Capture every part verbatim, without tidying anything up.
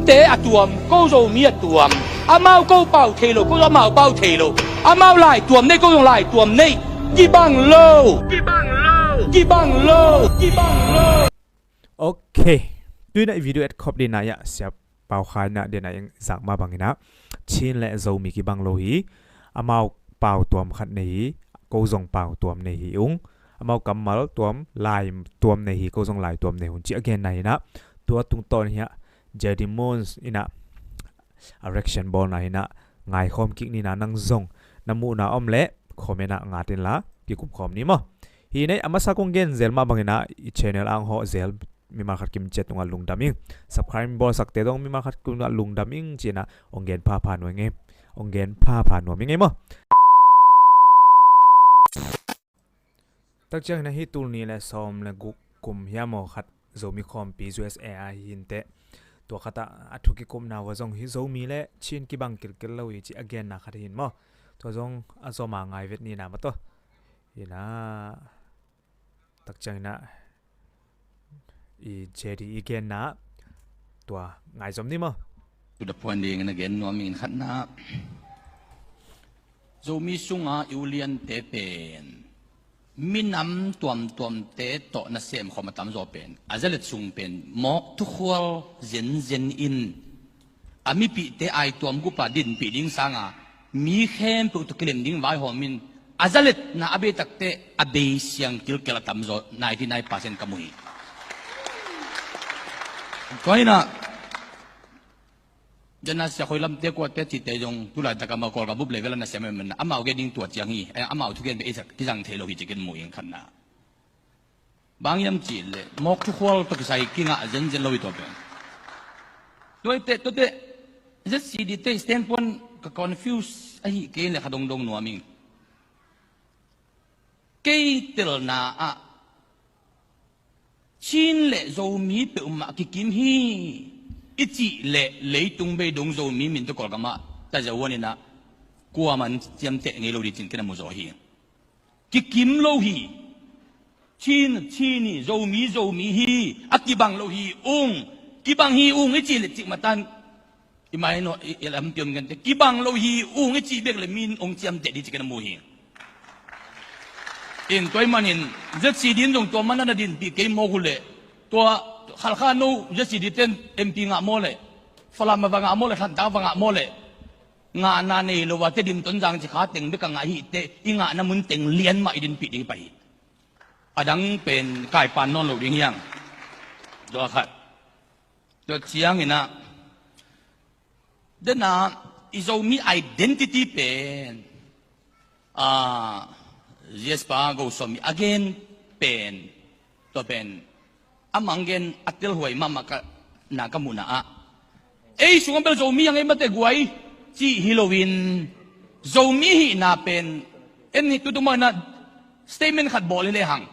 Te a tuam, ko Zomi a tuam. Amau ko pau thei lo, ko amau pau thei lo. Amau lai tuam nei, ko zong lai tuam nei. Kibang lo. Kibang lo. Kibang lo. Kibang lo. Ok. Tuina i video et khop dina ya siap pau khai na dina yang zak ma bangina. Chin le Zomi kibang lo hi. Amau pau tuam khat nei hi. Ko zong pau tuam nei hi ung. Amau kammal tuam lai tuam nei hi. Ko zong lai tuam nei hun ci again na hina. Tua tungtawn hiah J D Moons ina a reaction bawlna hina ngaikhawm kik nina nang zong na muhna om le comment ah ngatin la kikum khawm ni maw. Hi nei a masa kong gen zel mah bangina i channel ang hawh zel mimal khat kim ciat tungah lungdam ing. Subscribe bawlsakte dong mimal khat kim tungah lungdam ing cina ong gen phapha nuam ing ei. Ong gen phapha nuam ing ei maw. Tak ciangin ahi tul ni le sawm le guk kum hiam aw khat Zomi khawmpi U S A a hinteh tua khatah a thu kikupna uh a zong hi Zomi le Chin kibang kilkil lo hi ci a genna khat hin maw. Tua zong a zoma ngai vet nina maw taw. Hina tak ciangina i J D i genna tua ngai zom ni maw. Tuda puan dingin a gen nuam in khatna Zomi sunga i uliante pen minam tuamtuamte tawh nasem khawm a tamzaw pen a zalet sung pen mawk thukhual zenzen in a mipihte aituam gupa dinpih ding sanga mi khempeuh tawh kilem ding vaihawm in a zaletna a beitakte a bei siang kilkel a tamzaw ninety nine percent ka mu hi. Tua hinah Jan a sia khoi lamte kuate cite zong tulaitak amau Kawlgam bup level a nasem em na amau gen ding tua ciang hi. Amau thugen bek kizang thei lo hi cikin mu ing khatna. Bang hiam cih leh mawk thukhual tawh kisai kingah zenzen lo hi tua pen. Tuaite tuate Z C D te standpoint ka confuse ahi kei le kha dongdong nuam ing. Kei telna ah Chin le Zomi peuhmah kikim hi i cih leh leitung bei dong Zomi min tawh Kawlgam ah tazahuan inah kuaman ciamteh ngei lo ding cin ken a muzaw hi. Kikim lo hi. Chin Chin hi, Zomi Zomi hi. A kibang lo hi ung. Kibang hi ung i cih leh cikmah tan i mai no i lampiam gente kibang lo hi ung i cih bek le min ong ciamteh ding ci ken a mu hi. In tua i manin Z C D in zong tua man a na dinpih kei mawk uh leh tua Khalkha no Z C D ten M P ngah maw leh Falam a va ngah maw leh Thantlang va ngah maw leh ngahna nei lo a Tedim Tonzang ci kha teng bek a ngah hi teh i ngahna mun teng lian mah i dinpih ding hi pah hi. A dang pen kaipan nawn lo ding hiang. Tua khat. Tua cianginah dena i Zomi identity pen a ziaspa Goswami a gen pen tua pen a manggen a telhuai mahmah ka na ka muhna ah ei sungah bel Zomi a ngei mate guai cih hi loin Zomi hihna pen en hi tutu mawina statement khat bawl hi lehang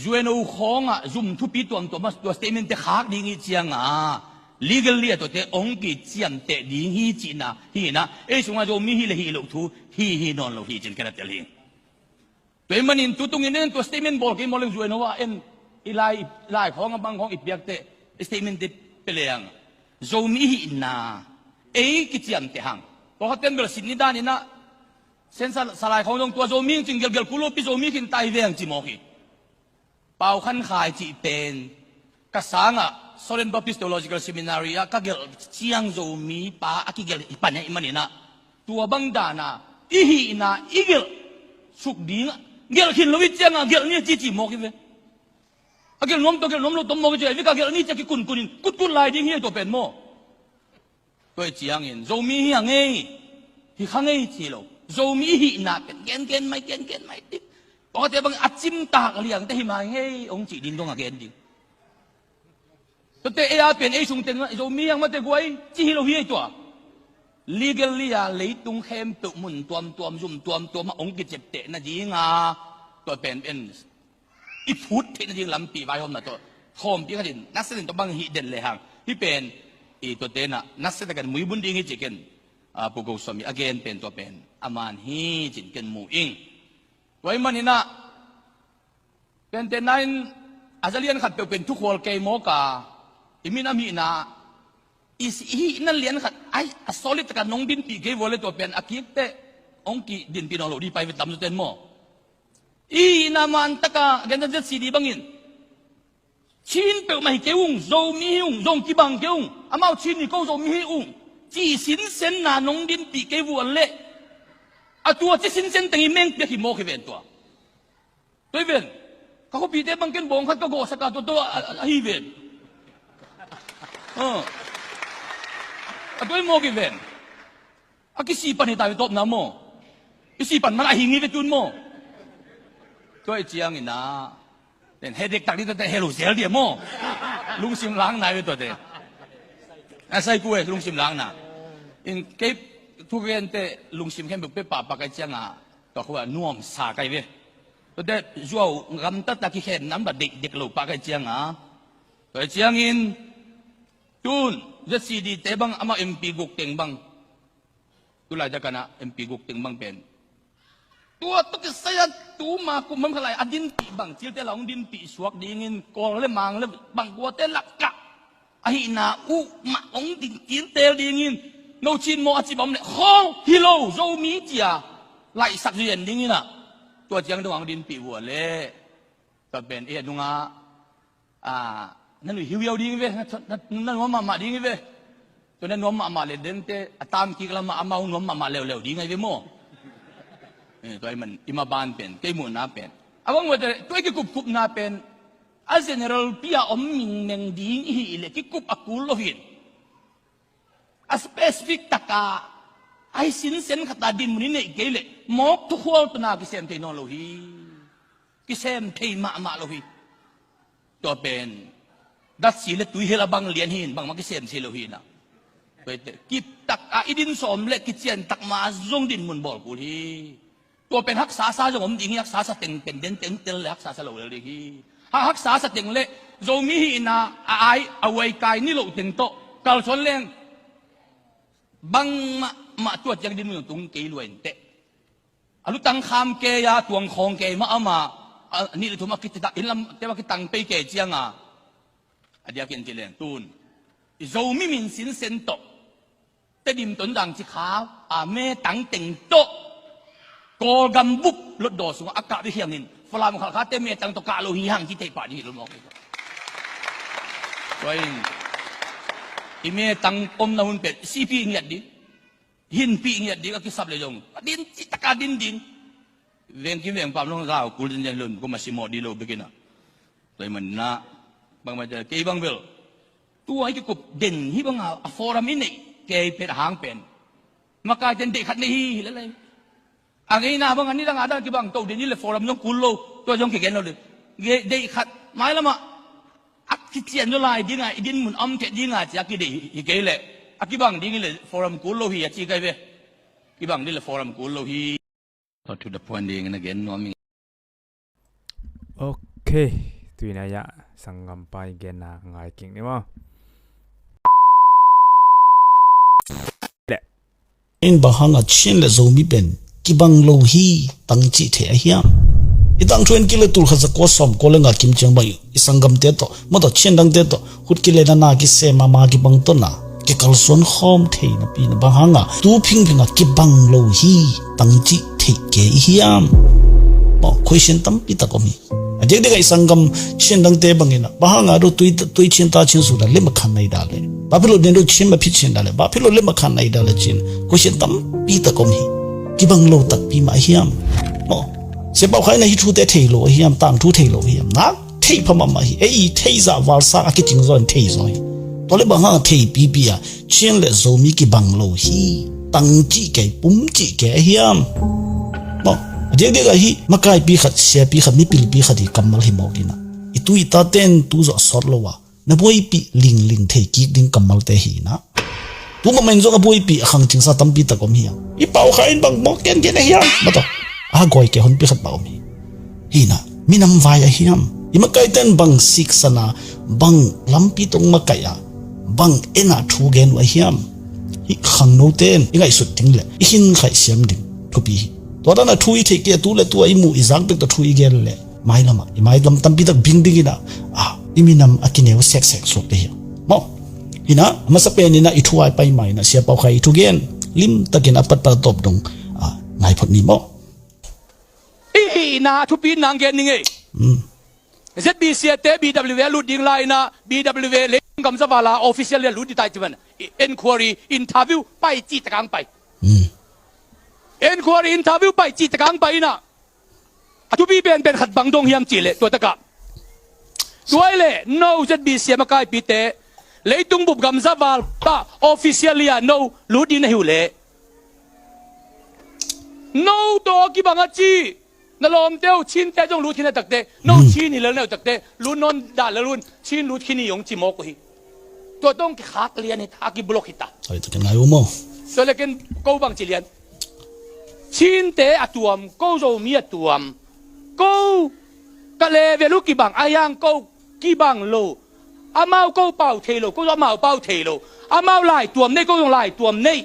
U N O khawngah zum thupi tuamtuam a tua statement te khak ding ih cianga legally a tuate ong kiciamteh ding hi cihna hi inah ei sungah Zomi hi le hi loh thu hi hi nawn lo hi cin ken a tel hi. Tua ih manin tutungin en tua statement bawl kei maw leng U N O ah en i lai i lai khawng a bang khawng i piakte statement te peleang Zomi hihna ei kiciamteh hang. Tua khaten bel sin ni daninah sensa salai khawng zong tua Zomi hing cin gelgel kul lopi Zomi khin tai veng ci mawk hi. Pau Khan Khai cih pen ka sangah Solen Baptist Theological Seminary ah ka gelh ciang Zomi pa a kigelh i pan hi maninah tua bang dana i hihna i gelh suk dingah gelh khin lo i cianga gelh ni a cici mawk hi ve. A gelh nuam tawh gelh nuam lo tom mawk i ci a vika gelh ni cia kikunkunin kutkut lai ding hi a tua pen maw? Tua ih ciangin Zomi hi a ngei hi kha ngei ci lo Zomi hihna pen gengen mai gengen mai ding. Pawte bang a cimtak liangte hi mai ngei ong cih ding dong a gen ding. Tuate ei a pen ei sungteng Zomi hiang mate guai ci hi lo hi ei tua. Legally a leitung khempeuh mun tuamtuam zum tuamtuam a ong kiciapteh nadinga tua pen en i phut theih nading lampi vaihawmna tawh khawmpi khatin nasia in tua bang hih den lehang hih pen i tuate na nasia takin muibun ding hi cikin a Pu Goswami a gen pen tua pen a man hi cin ken mu ing. Tua ih maninah pente nain a zalian khat peuh pen thukhual kei mawka i minam hihna I si-, i hihna lian khat, ai, a solid taka nong dinpih kei vua le tua pen a kikte hong kidinpih nawn lo ding pai ve tamzaw ten maw. I hihna man taka gen Z C D bangin Chin peuhmah hi kei ung, Zomi hi ung, Zong kibang kei ung, amau Chin hi ko Zomi hi ung, ci sinsenna nong dinpih kei vua le a tua ci sinsen teng i meng piak hi mawk hi ven tua. Tua hi ven. Ka khuapihte bang ken bawng khat ka gawhsak a tua tua a, a, a hi ven. Ah. A tua hi mawk hi ven. A kisipan hi ta ve tawpna maw. I sipan man a hing hi ve tun maw. Tua hi ciangin ah ten hedek tak ding tua te helo zel dia maw. Lungsim langna hi ve tua te. A sai ku e lungsim langna. In kei thugente lungsim khempeuh pe pahpah kai cianga tua khua nuamsa kai ve. Tua te zuau gamtat a kikhen nam la deih dek lo pah kai cianga. Tua hi ciangin tun Z C D te bang amah M P guk teng bang. Tulai daka na M P guk teng bang pen tua tuk kisai a tuma kum bang khalai a dinpih bang cilte la hong dinpih suak dingin Kawl le Mang le bang kuate lakah ahihna uh mah hong ding kintel dingin no Chin maw a ci bang le khawl hi lo Zomi cia laihsak zui en dingin ah tua ciang dong hong dinpih vua le tua pen eh nungah a, na nuih hiuhiau ding hi ve, na, na, na nuam mahmah ding hi ve. Tua na nuam mahmah le dente a tamkik lamah amau nuam mahmah leuleu ding ahi ve maw. Eh, tua ahi man i maban pen kei muhna pen a bang ua te tua i kikupkupna pen a general pi a om mingmeng ding i hih leh kikup a kul lo hin. A specific taka ahi sinsen khata dinmun i neih kei leh mawk thukhual tuna kisem thei nawn lo hi. Kisem thei mahmah lo hi. Tua pen datsi le tuihel a bang lian hin bangmah kisem thei lo hi na. Tua hi te kiptak a i din sawm le kician takma zong dinmun bawl kul hi. Tua pen haksa sa zong om ding hi, haksa sa teng pen den teng tel le haksa sa lo lel ding hi. Ha haksa sa teng le Zomi hihna a ai a uai kai ni lo teng tawh kalsuan leng bangmah mah tua ciang dinmun tung kei lua in teh. A lutang kham kei a tuang khawng kei mah ama a nih le thum a kititak inn lam te a kitang pei kei cianga a diakin ci leng tun i Zomi min sinsen tawh Tedim Tonzang ci kha a metang teng tawh Kawlgam bup lotdaw sungah a kah bek hiangin Falam khalkhate metang tawh kah lo hi hang ci thei pah ding hi lo mawk hi. Tua in i metang omna hun pen sipi ngiat ding hinpi ngiat ding a kisap le zong a din citaka din ding. Vengkim vengpam long zau kul zinzen lun kuma simawh dih lo bekin ah. Tua hi manah bangmah kei bang bel tua hi kikup den hi banga a forum i neih kei pet a hang pen makai ten deih khat nei hi hi lalai. A ngeina bang a nidang a dang kibang to den hi le forum zong kul lo tua zong kigen lo le deih khat mailamah a kician zo lai dinga i din mun om theh dinga ci a kideih hi kei leh a kibang ding hi le forum kul lo hi a ci kai ve. Kibang ding le forum kul lo hi. Tua thu da phuan ding na gen nuam ing. Ok, tuina ya sanggampa i genna ngai kik ni maw. In bang hanga Chin le Zomi pen kibang lo hi tangcih thei a hiam? I tangthu en kik le tul khat za kua sawm kua le nga kim ciang bang i sanggamte tawh mawtaw Chin dangte tawh hut kile na na kisem a ma kibang tawh na kikalsuan khawm thei napi na bang hanga tu phingphinga kibang lo hi tangcih theih kei i hiam? Maw question tampi tak om hi. A diakdiak a i sanggam Chin dangte bangin ah bang hanga do tui tui Chin ta Chin su da lem a khan nai da le ba philo den do Chin ma phi Chin da le ba philo lem a khan nai da le Chin question tampi tak om hi. Kibang lo takpi mah a hiam? Maw sia pau khai na hi thu te thei lo a hiam tang thu thei lo a hiam nak thei pha mahmah hi. Ei thei zah valsak a kicing zaw in thei zaw hi. Tua le bang hang thei pipi a Chin le Zomi kibang lo hi. Tang cih kei pum cih kei a hiam? Maw a diakdiak a hi makaipi khat siapi khat mipilpi khat hi kammal hi mawk inah i tu i ta ten tu zawh sawt lo a na buaipih lingling thei kik ding kammalte hi inah tu mahmah in zong a buaipih a khangcingsa tampi tak om hiam? I pau kha in bang mawk gengen a hiam? Mataw a gawi kei honpi khat bah om hi. Hina minam vai a hiam? I makaiten bang siksana bang lampi tong makaih a bang ena thu gen uh a hiam? Hi khangnoten i ngaihsut ding le i khin khaih siam ding thupi hi. Tua dana thu i theih kei a tu le tu a i muh i zak bek tawh thu i gen le mailamah i mailam tampi tak bing ding ina a i minam a kineu seksek suak te hi. Maw Hi na, a masa pen in ah i thu a i pai ma in ah Sia Pau Khai i thugen limtakin a patpat a tawp dong, ah, ngai phot ni maw. I hihna thupi nang gen ning ei. ZBC te BWA lut ding lai in ah BWA lei gamza vala official lia lut di tai ci man. Inquiry, interview pai ci takang pai. Inquiry, interview pai ci takang pai in ah a thupi penpen khat bang dong hiam cih leh tua takah, tua i leh no ZBC a makaipite leitung bup gamza val pah officially a no lut ding na hi uh leh, no tawh kibang a ci na lawmte uh Chinte zong lut khin a takte, no Chin hi lel na uh takte, lut nawn dah lel un, Chin lut khin hi hong ci mawk uh hi. Tua tawh kikhak lian hi ta, a kiblok hi ta. Tua le ken ko bang ci lian. Chinte a tuam, ko Zomi a tuam. Ko ka level uh kibang, a hiang ko kibang lo. Amau ko pau thei lo, ko amau pau thei lo. Amau lai tuam nei, ko zong lai tuam nei.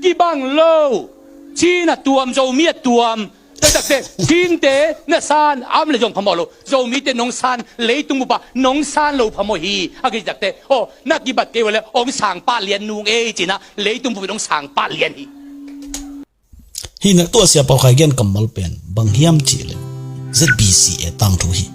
Kibang lo. Chin a tuam, Zomi a tuam. Tua takte, Chinte na san a om le zong phamawh lo. Zomite nong san, leitung bup ah nong san lo phamawh hi. A kici takte, aw, na kibat kei uh leh hong sang pah lian nung ei ci in ah leitung bup in hong sang pah lian hi. Hi na, tua Sia Pau Khai gen kammal pen bang hiam cih leh ZBCA tangthu hi.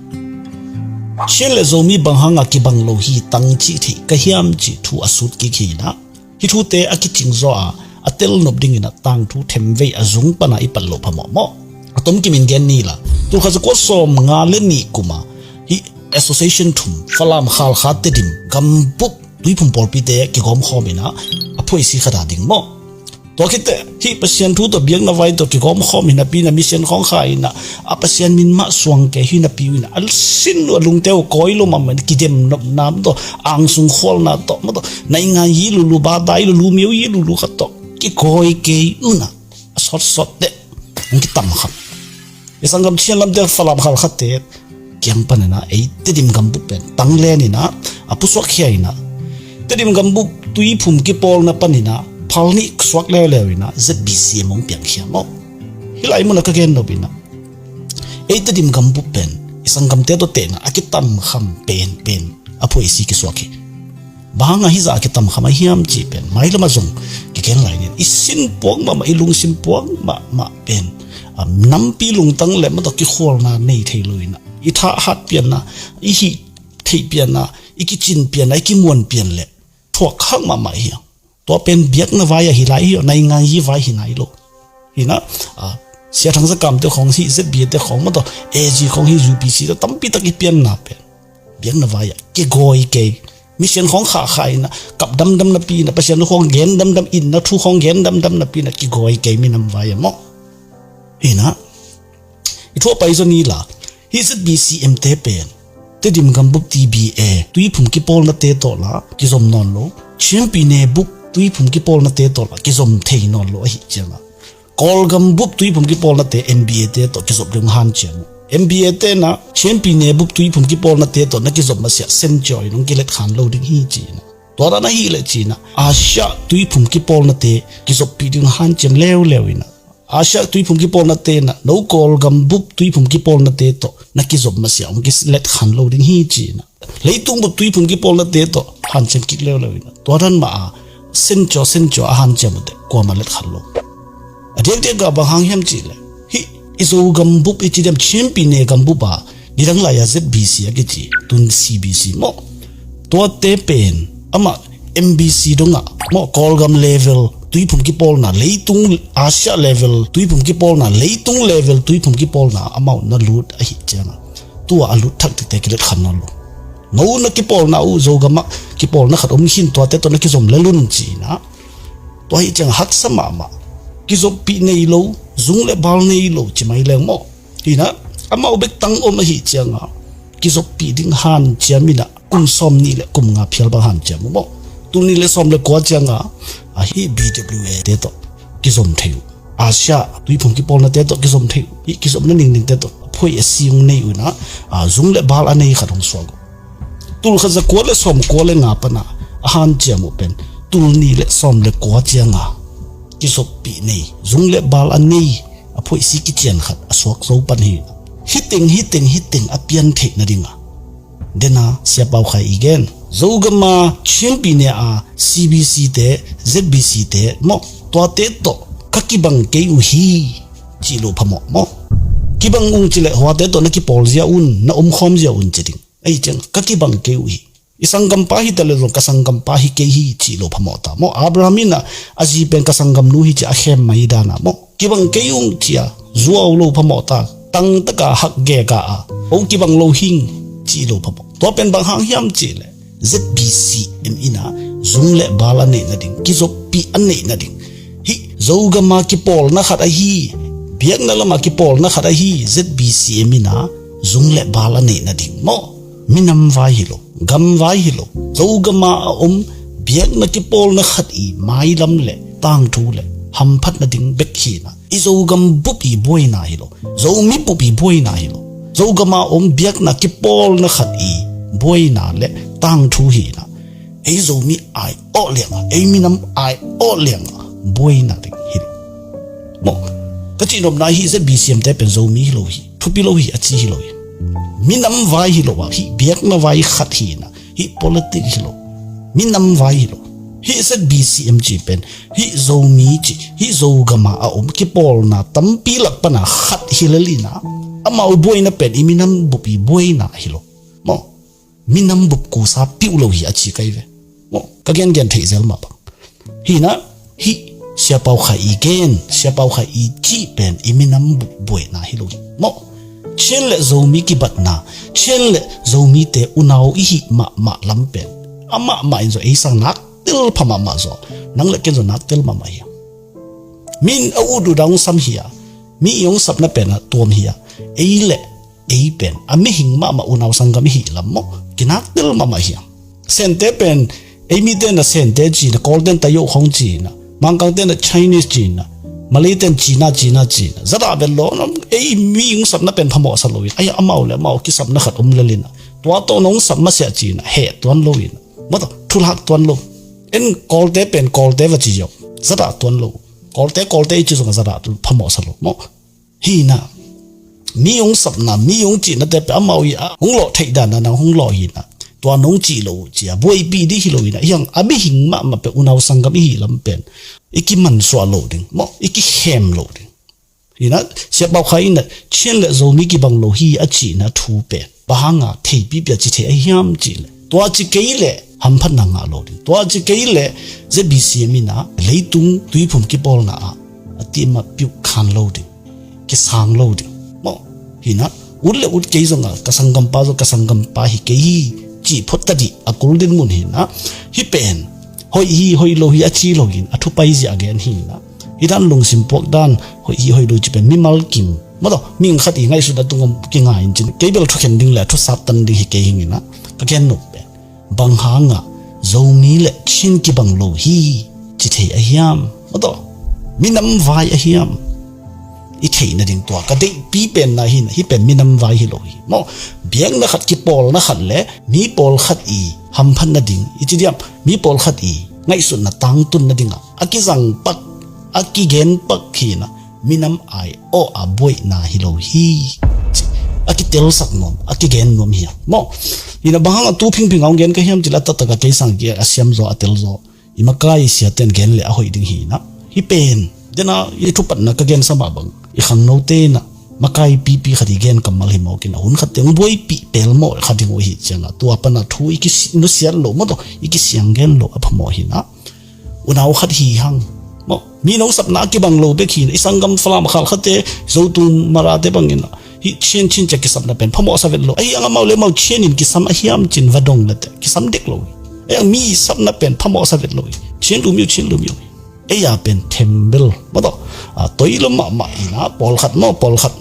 Chin le Zomi bang hangah kibang lo hi tang cih theih ka hiam cih thu a sut kik hi na. Hih thute a kicing zaw a, a tel nop dingin a tangthu themvei a zung pan a i pat loh phamawh maw. A tom kimin gen ni la, tulkhat zakua sawm nga le nih kum a hih association thum, Falam, Khalkha, Tedim gambup, Tuiphum pawlpite kigawm khawm in a, a phuaisi khat a ding maw. Tua khit teh hih Pasian thu tawh biakna vai tawh kigawm khawm hi napi in a, mission khawng kha in a, a Pasian min mah suang kei hi napi uh in a, a sin uh a lungte uh kawi lo mahmah in a, kidem nopna maw tawh, angsung khualna tawh maw tawh, naingan yi lulu, badai lulu, myo yi lulu khat tawh kikawi kei un a, a sawtsawt teh hong kitam kham. I sanggam Chin lamte, Falam, Khalkhate kiang pan in a, ei Tedim gambup pen tanglen in a, a pusuak khia in a, Tedim gambup Tuiphum kipawlna pan in a phal nih suak leuleu in a ZBCA mong piang khia maw. Hih lai mun a ka gen nop in a, ei Tedim gambup pen i sanggamte tawh tehna a kitam kham penpen a phuaisi kisuak hi. Bang hang a hih zah a kitam kham a hiam cih pen mailam ah zong kigen lai ning. I sin puak mahmah, i lungsim puak mahmah pen, a, nampi lungtang le maw tawh kikhualna nei thei lo in a, i thahat pianna, i hih theih pianna, i kicin pianna, i kimuan pian le thuak khak mahmah hi. Tua pen biakna vai a hi lai hi, naingan yi vai hi nai lo. Hi na, a, Sia Thang Za Kam te khawng hi, ZBA te khawng maw tawh, AG khawng hi, UPC te tampi tak i pianna pen biakna vai a kigawi kei. Mission khawng khakha in a, kap damdam napi in a, Pasian thu khawng gen damdam, itna thu khawng gen damdam napi in a kigawi kei minam vai a maw. Hi na, i thu a pai zaw ni la, hih ZBCM te pen Tedim gambup TBA Tuiphum kipawlnate tawh la kizom nawn lo, Chin pyine bup Tuiphum kipawlnate tawh la kizom thei nawn lo ahi ciang a, Kawlgam bup Tuiphum kipawlnate MBA te tawh kizop ding hanciam uh. MBA te na Chin pyine bup Tuiphum kipawlnate tawh na kizop masiah Senco in hong kilet khan lo ding hi ci in a, tua dan ahih leh ci in a, Asia Tuiphum kipawlnate kizoppih ding hanciam leuleu in a, Asia Tuiphum kipawlnate na no Kawlgam bup Tuiphum kipawlnate tawh na kizop masiah hong kilet khan lo ding hi ci in a, leitung bup Tuiphum kipawlnate tawh hanciam kik leuleu in a, tua dan mah a Senco, Senco a hanciam uh teh kuamah let khan lo. A diakdiak ah bang hang hiam cih leh, hih i Zogam bup i ci diam, Chin pyine gam bup a nidang lai a ZBC a kici, tun CBC maw. Tuate pen amah MBC dongah maw, Kawlgam level Tuiphum kipawlna, leitung Asia level Tuiphum kipawlna, leitung level Tuiphum kipawlna amau na lut ahi ciang a, tua a lut thak tekte kilet khan nawn lo. No na kipawlna uh Zogam ah kipawlna khat om khin, tuate tawh na kizom lel un ci in a, tua ahi ciang a haksa mahmah. Kizoppih nei lo, zung le bal nei lo ci mai leng maw. Hi na, amau bek tang om ahi ciang a, kizoppih ding hanciam in a, kum sawm nih le kum nga phial bang hanciam uh maw. Tul nih le sawm le kua ciang a, a hih BWA te tawh kizom thei uh, Asia Tuiphum kipawlnate tawh kizom thei uh, hih kizopna ningningte tawh a phuaisi hong nei uh in a, a, zung le bal a nei khat hong suak uh. Tul khat za kua le sawm kua le nga pan a a hanciam uh pen tul nih le sawm le kua ciang a kizoppih nei, zung le bal a nei, a phuaisi kician khat a suak zo pan hi. Hih teng, hih teng, hih teng a pian theih nading a, den a Sia Pau Khai i gen, Zogam a Chinpi ne a C B C te, Z B C te maw, tuate tawh ka kibang kei uh hi cih lo phamawh maw. Kibang ung cileh huate tawh na kipawl zia un, na omkhawm zia un ci ding. Ahi ciang ka kibang kei uh hi. I sanggampa hi ta le zong ka sanggampa hi kei hi cih lo phamawh ta maw. Abraham in a, a zi pen ka sanggamnu hi ci a khem mai dan a maw. Kibang kei ung ci a zuau lo phamawh ta. Tangtaka hak geka a, o kibang lo hing cih lo phamawh. Tua pen bang hang hiam cih leh Z B C M in a zung le bal a neih nading, kizoppih a neih nading, hih Zogam a kipawlna khat ahi, biakna lam a kipawlna khat ahi Z B C M in a zung le bal a neih nading maw. Minam vai hi lo, gam vai hi lo, Zogam a a om biakna kipawlna khat i mailam le tangthu le hamphatna ding bek hi na. I Zogam bup i buaina hi lo, Zomi bup i buaina hi lo, Zogam a om biakna kipawlna khat i buaina le tangthu hi na. Ei Zomi ai awh liang a, ei minam ai awh liang a buaina ding hi lo maw. Ka cihnopna hi, Z B C M te pen Zomi hi lo hi, thupi lo hi a ci hi lo hi. Minam vai hi lo a, hih biakna vai khat hi na, hih politic hi lo, minam vai hi lo. Hih Z B C M ci pen, hih Zomi ci, hih Zogam a a om kipawlna tampi lak pan a khat hi lel in a, amau buaina pen i minam bup i buaina hi lo maw. Minam bup kusa piuh lo hi a ci kai ve maw. Ka gengen theih zel mah bang hi na. Hih Sia Pau Khai i gen, Sia Pau Khai i cih pen i minam bup buaina hi lo hi maw. Chin le Zomi kibatna, Chin le Zomite unau i hih mahmah lam pen amahmah in zaw ei sang nak tel pha mahmah zaw, nang le ken zaw nak tel mahmah hi. Min a ut uh dang sam hi a, mi i hong sapna pen a tuam hi a, ei le ei pen a mihing mahmah unau sanggam i hih lam maw, kinak tel mahmah hi a. Sente pen ei mite na Sente ci na, Kawlte na Tayoh khong ci na, Mangkangte na Chinese ci na, Malayte na Cina, Cina ci na, zadah vet lo, ei mi hong sapna pen phamawhsa lo in, ai amau le amau kisapna khat om lel in a, tua tawh nong sap masiah ci na heh tuan lo in a, maw tawh thulak tuan lo. En Kawlte pen Kawlte va ci ziau, zadah tuan lo. Kawlte Kawlte i ci zong a zadah phamawhsa lo maw. Hi na, mi hong sapna, mi hong cihnate pen amau i a hong lawh theih dan a nang hong lawh hi na. Tua nong cih lo uh ci a buaipih dih hi lo in a, hiang a mihing mahmah pen unau sanggam i hih lam pen i kimansuah lo ding maw, i kikhem lo ding. Hi na, Sia Pau Khai in a Chin le Zomi kibang lo hi a cihna thu pen bang hanga theipihpih a ci thei a hiam cih leh, tua ci kei leh hamphatna ngah lo ding, tua ci kei leh Z B C M in a leitung tuiphum kipawlna ah a timah piuh khan lo ding, kisang lo ding maw. Hi na, ut le ut kei zong a ka sanggampa zong ka sanggampa hi kei hi cih phot ta dih a kul dinmun hi na. Hih pen hoih hi hoih lo hi a ci lo in a thupai zia a gen hi na. Hih dan lungsim puak dan, hoih hi hoih lo ci pen mimal kim maw tawh, mihing khat i ngaihsutna tungah kinga in cin, kei bel thukhen ding le thusat tan ding hi kei hing in a, ka gen nop pen bang hanga Zomi le Chin kibang lo hi ci thei a hiam maw tawh, minam vai a hiam? I theih nading tua ka deihpi pen na hi na, hih pen minam vai hi lo hi maw. Biakna khat, kipawlna khat le mi pawlkhat i hamphat nading i ci diam, mi pawlkhat i ngaihsutna tangtun nading a a kizang pak, a kigen pak hi na, minam ai awh a buaina hi lo hi ci a kitelsak nuam, a kigen nuam hi a maw. Hi na, bang hang a tu phingphing a hong gen ka hiam cih leh a taktak a kei sang ki a siam zaw, a tel zaw, i makai siaten gen le a hoih ding hi na. Hih pen dena i thupatna ka gensa mah bang, i khangnote na makai pipi khat i gen kammal hi mawk in a, hun khat teng buaipih pelmawh kha ding uh hi ciang a, tua pan a thu i kinusiat lo maw tawh, i kisiang gen lo a phamawh hi na. Unau khat hi hang maw. Mi nong sapna a kibang lo bek hi na, i sanggam Falam Khalkhate, Zotung Marate bangin a, hih Chin Chin cia kisapna pen phamawhsa vet lo. Ahi ang amau le amau Chin in kisam a hiam cin va dong lete kisam dek lo hi. Ahi ang mi sapna pen phamawhsa vet lo hi. Chin lum uh, Chin lum uh. Ei a pen thembel maw tawh, a toi lo mahmah hi na, pawlkhat maw, pawlkhat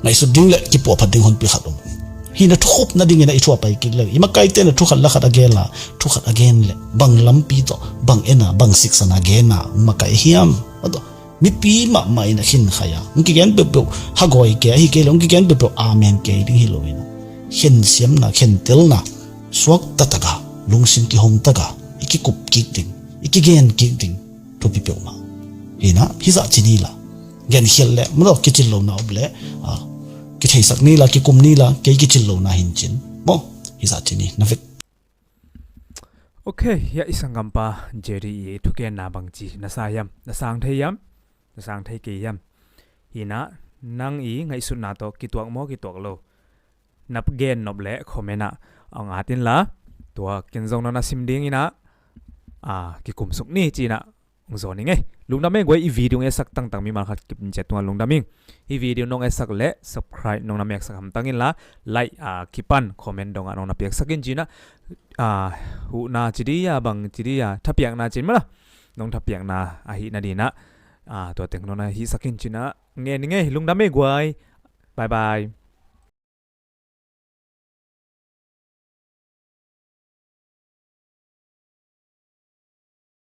ngaihsut ding le kipuahphat ding honpi khat om. Hi na, thukhup nading in a i thu a pai kik le, i makaite na thu khat la khat a gen la, thu khat a gen le bang lampi tawh, bang en a, bang siksan a gen a hong makai hiam maw tawh, mipi mahmah in a khin khai a hong kigen peuhpeuh, hagawi kei ahi kei le hong kigen peuhpeuh amen kei ding hi lo in a, khensiamna, khentelna suak taktak a, lungsim kihong tak a i kikup kik ding, i kigen kik ding thupi peuhmah hi na. Hizah ci ni la, genkhial le maw tawh, kicin lona om le, a, kitheisak ni la, kikum ni la, kei kicin lona hin cin maw. Hizah ci ni, na vek. Ok, hiah i sanggampa Jerry i thugenna bangci na sa hiam? Na sang thei hiam? Na sang thei kei hiam? Hinah, nang i ngaihsutna tawh kituak maw kituak lo, na gen nop leh comment ah hong at inla, tua ken zong nong na sim dinginah, a, kikumsuk ni cinah hong zawn ing ei. Lungdam ei guai, i video nong etsak tangtang mimal khat kip in ciat tungah lungdam ing. Hih video nong etsak leh subscribe nong na meksak hamtang inla, like, a, kipan comment dongah nong na piaksak in cinah, a, huhna ci di a, bang ci di a, thapiakna cin mala, nong thapiakna ahih nadinah, a, tua teng nong na hihsak in cinah ngen ing ei. Lungdam ei guai. Bye bye.